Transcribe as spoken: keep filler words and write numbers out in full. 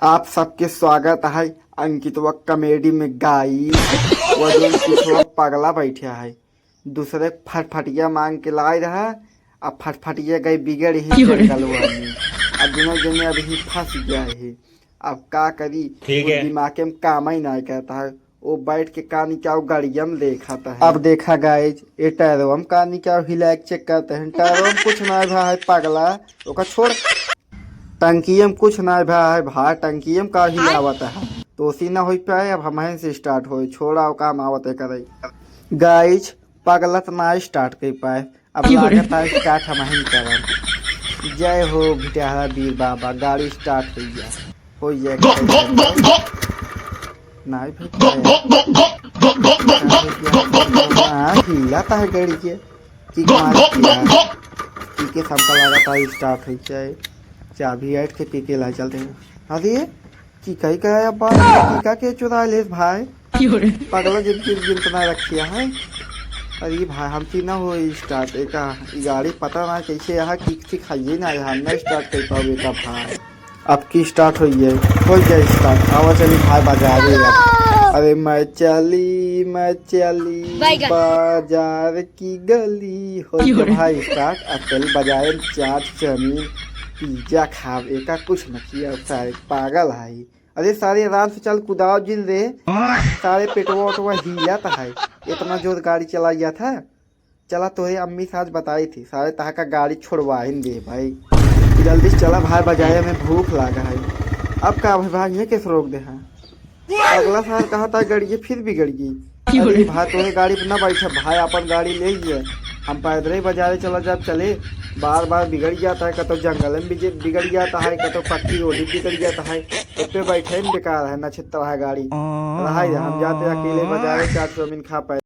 आप सबके स्वागत है अंकितवा कॉमेडी में। गाइस, वो जो पीछे पगला बैठा है, दूसरे फटफटिया मांग के लाए रहा, अब फटफटिया गई बिगड़ ही जंगलवा में। अब दोनों जने अभी फंस गया है। अब का करी, ठीक वो है। दिमाग में काम ही ना करता है। वो बैठ के का निकाओ गाड़िया में देखा था। अब देखा गाइस, ये टायरवा में का निकाओ हिला के चेक करते हैं। टायरवा में कुछ ना भा है पगला, ओका छोड़। टंकिया में कुछ ना भा है भाई, टंकिया में का हिलावत है, तो उसी ना हो पाए। अब हमहन से स्टार्ट होए, छोड़ा वो काम आवत है करे। गाइस, पगला तो ना स्टार्ट कर पाए, अब लागत है स्टार्ट हमहन करब। जय हो भिटहरा वीर बाबा, गाड़ी स्टार्ट हो गया, हो गया। नहीं भाई, हाँ, हिला तो है गाड़ी के। किक मार दिया। किक के सबका लगा था स्टार्ट हो जाए। चाबी ऐट के पी के ला चलते हैं। अरे, की कही का है अब्बा? की का के चुरा ले भाई? पगला जिन, जिन, जिन तना रखिया है। अरे भाई, हम ती ना हो स्टार्ट। एका ई गाड़ी पता ना कैसे यहाँ किक सिखाइए ना, हम ना स्टार्ट कर पावे का भाई। अब की स्टार्ट होई है, हो गया स्टार्ट। आवा चली भाई बाजारे अब। अरे मैं चली, मैं चली बैगन। बाजार की गली। हो गया भाई स्टार्ट। अब चली बाजारे में चाट, चाउमीन, पिज्जा खाब। एका कुछ न किया, सारे पागल है। अरे सारे आराम से चल, कुदाओ जिन रे। सारे पेटवा ओटवा हिलत है, इतना जोर गाड़ी चला गया था। चला, तोरे अम्मी से आज बताई थी, सारे तहा का गाड़ी छोड़वा ही दे भाई। जल्दी से चला भाई, बाजारे में भूख लागा है। अब का भाई, भाई ये कैसे रोक दे है? अगला साल कहा था गड़िए, फिर भी गड़िए। अरे भाई, तोरे गाड़ी पे ना बैठे भाई, अपन गाड़ी ले लिए। हम पैदल ही बाजारे चला जाब, चले। बार बार बिगड़ जाता है, कतो जंगल में बिजे-, बिगड़ जाता है, कतो पक्की रोड बिगड़ जाता है। इस पे बैठे ही बेकार है, नक्षत्र है गाड़ी। रहा ही, हम जाते अकेले बाजारे, चाट चाउमीन खा पाए।